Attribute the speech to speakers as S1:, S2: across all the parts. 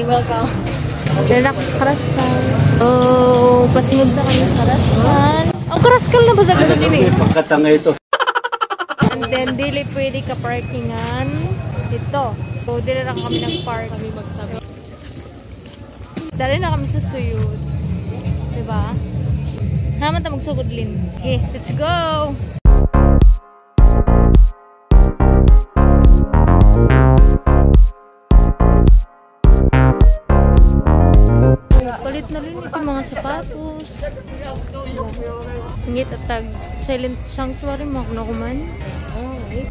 S1: Hi, welcome. Dala Karaskal. Oh, pasingod na kami sa Karaskal. Ang Karaskal na ba sa ito din eh?
S2: Pagkatanga ito.
S1: And then, dili pwede ka parkingan dito. So, dili lang kami ng park. Kami magsabi. Dali na kami sa suyod. Diba? Naman ta magsugod, Lin. Okay, let's go! Palit na rin ito mga sapatos. Hingit at tag Silent Sanctuary mo ako nakuman. Oh, wait.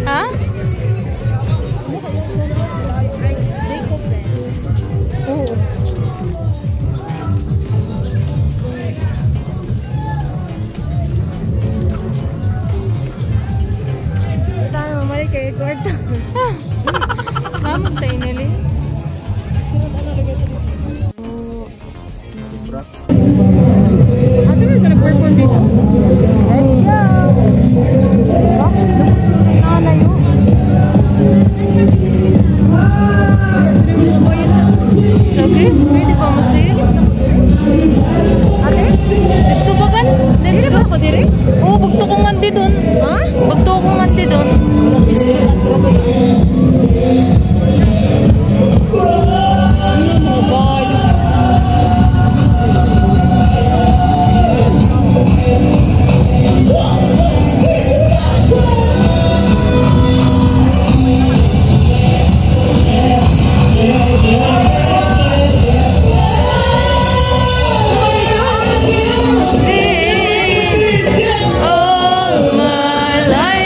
S1: Ha? Oo.
S3: Tayo mamalik kay Edward.
S1: Mamag tayo nili.
S3: Ate, may sa nag-perform dito? Let's go! Nakalayo.
S1: Okay, pwede ba mo sir?
S3: Ate?
S1: Dito ba kan?
S3: Dili ba ako diri?
S1: Oo, bagto kong andi doon.
S3: Ha?
S1: Bagto kong andi doon.
S3: Biskut at tropa. Ano mo ba?
S1: All my life.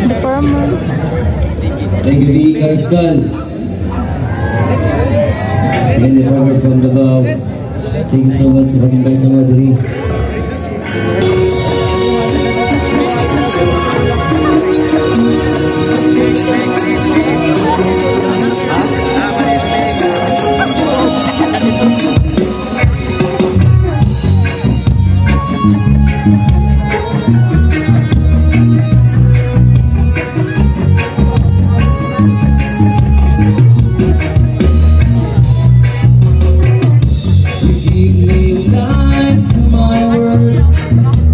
S1: The farmer.
S4: Thank you, B. Karaskal. Many Robert from Davao. Thank you so much sa pag-invite sa mga diri. You give me life to my world.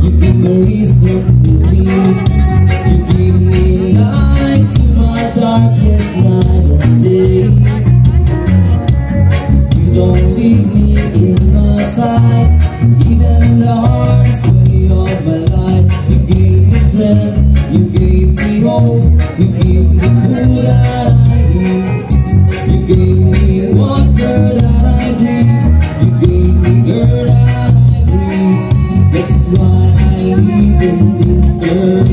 S4: You give me reason to live. You give me light to my darkest night and day. You don't leave me in my side, even in the hardest way of my life. You gave me strength, you gave me hope, you gave me food that I need. You gave me water that You gave me air that I breathe. That's why I live in this earth.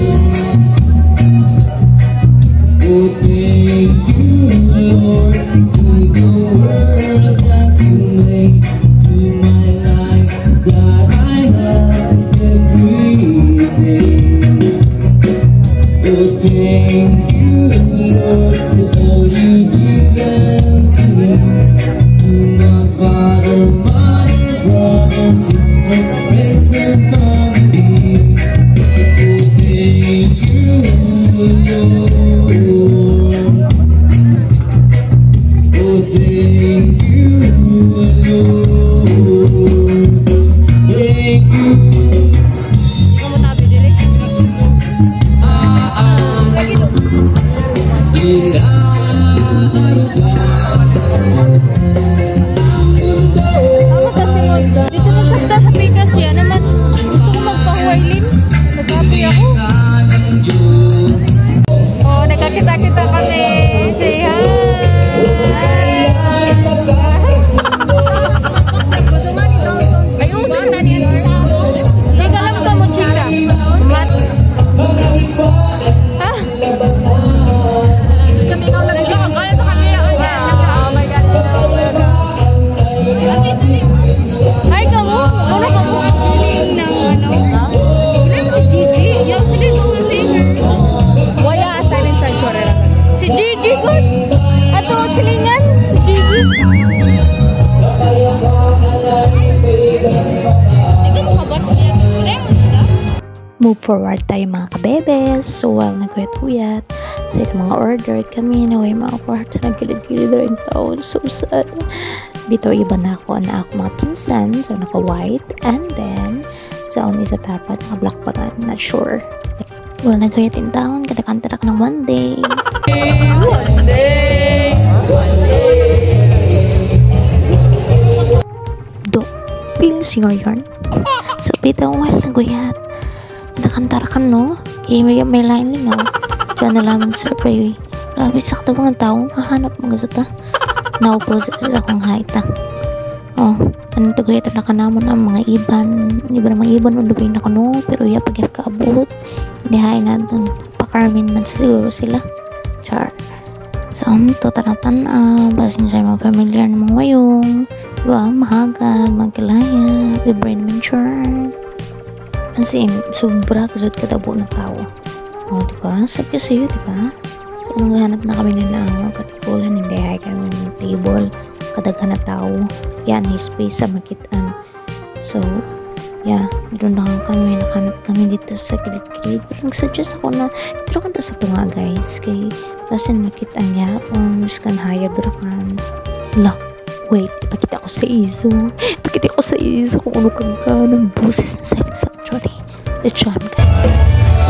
S4: Oh, thank you, Lord, to the world that you made, to my life that I have every day. Oh, thank you, Lord, to all you given to me, to my father, mother, brothers, sisters, friends, and family. Oh, thank you, Lord. Oh, thank you, Lord. Thank you.
S3: Ikaw mo tabi diri.
S4: Ah,
S3: Lagi do.
S4: Inaaruga ang mundo.
S1: Tama kasi mo, dito na sakta sa pikas yan naman. Gusto ko magpahuwaylin. Nagkapoy ako.
S4: Ng Diyos.
S1: Oh, nagkakita-kita kami. Say hi!
S3: Ay, oo, bata niya sa ako.
S1: Chika lang ka mo, chika. Mat. Ha?
S3: Kami ikaw lang.
S1: Nagkakagalit sa camera.
S3: Oh my God.
S1: Hi ka mo? Ano ka mo?
S2: Feeling ng ano? Kilala mo si Gigi? Yung kilala mo singer.
S3: Waya Silent Sanctuary lang.
S1: Si Gigi ko. Ato, silingan. Si Gigi.
S2: Hindi ka mo kabatch niya. Pareho sila.
S5: Move forward tayo, mga kabebes. So while naguyat-uyat sa ilang mga order kami na way mga kwarta, nagkilid-kilid rin taon. So sad. Bitaw iba na ako na ako mga pinsan. So naka-white and then sa only sa tapat naka-black pa ka. Not sure. Well, naguyat in town. Katakanta na ng one day.
S1: One day. One day.
S5: Do. Feeling singer yarn. So bitaw while naguyat. Nakantara ka, no? Kaya may line lingaw. Diyan na lamang sa pray. Grabe, sakto mo ng tao. Mahanap mga suta. Naupo sa akong height, ah. Oh, ano to gayat na kanamon ang mga iban. Iba na mga iban, undo na kuno. Pero ya, pag kaabot, hindi hay na dun. Pa-Carmen man sa siguro sila. Char. So, to tanatan, basin siya mga familiar ng mga wayong. Diba? Mahagag, magkalaya, libre naman, char. As in, sobra kasud katabo ng tao. Oh, diba? Sabi ko sa'yo, diba? So, naghahanap na kami na ng katikulan, hindi ay kami ng table, kadaghan na tao. Yan, may space sa makitaan. So, yeah, doon lang kami, nakahanap kami dito sa gilid-gilid. Pero nag-suggest ako na, dito kan to sa tunga, guys. Kay, basin makitaan yapon, kan hayag ra kan. La, wait, ipakita ko sa iso. Ipakita ko sa iso kung ano kang ka ng boses na Silent Sanctuary. Let's try, guys. Let's go.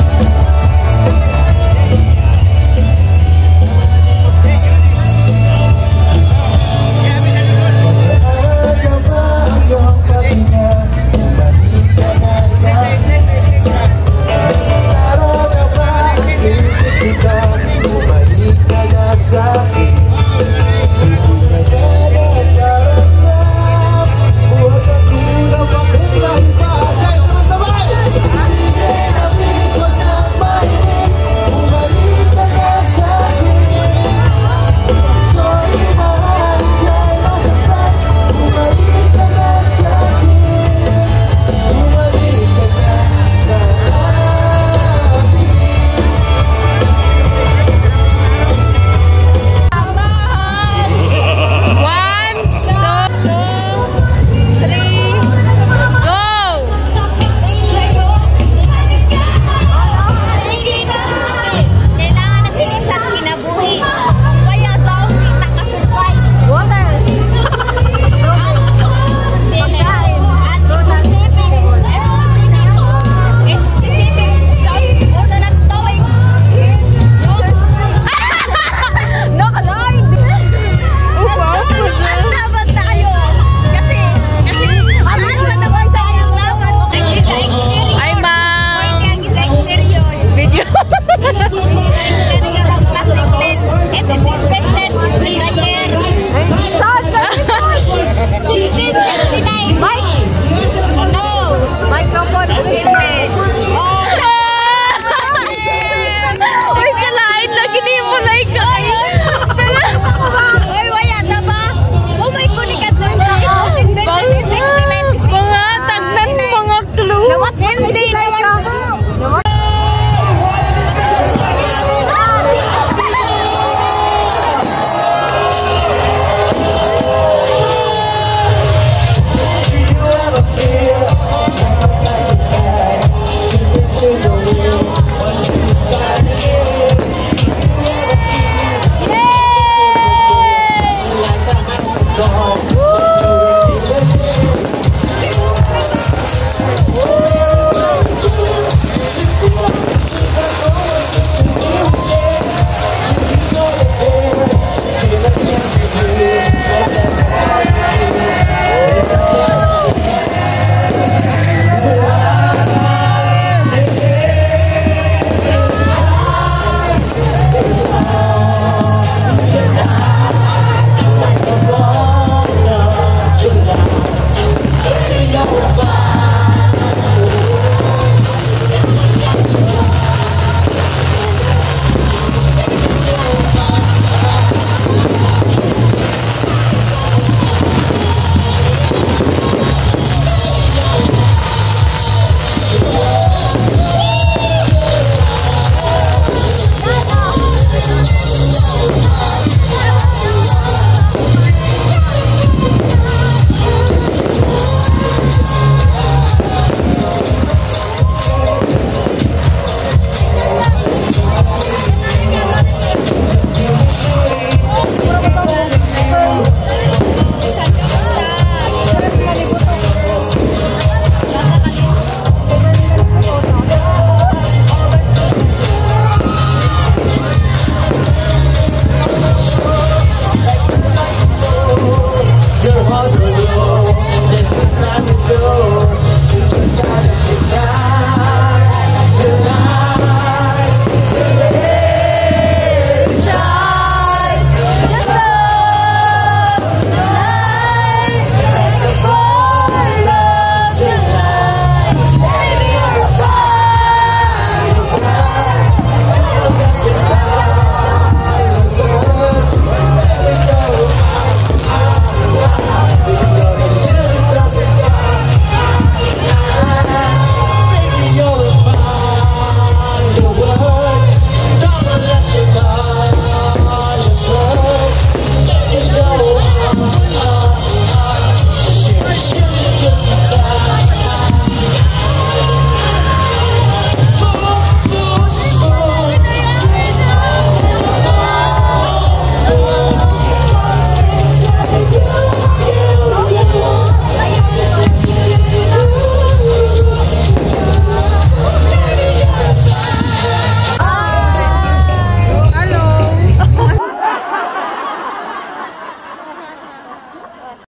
S4: Heart.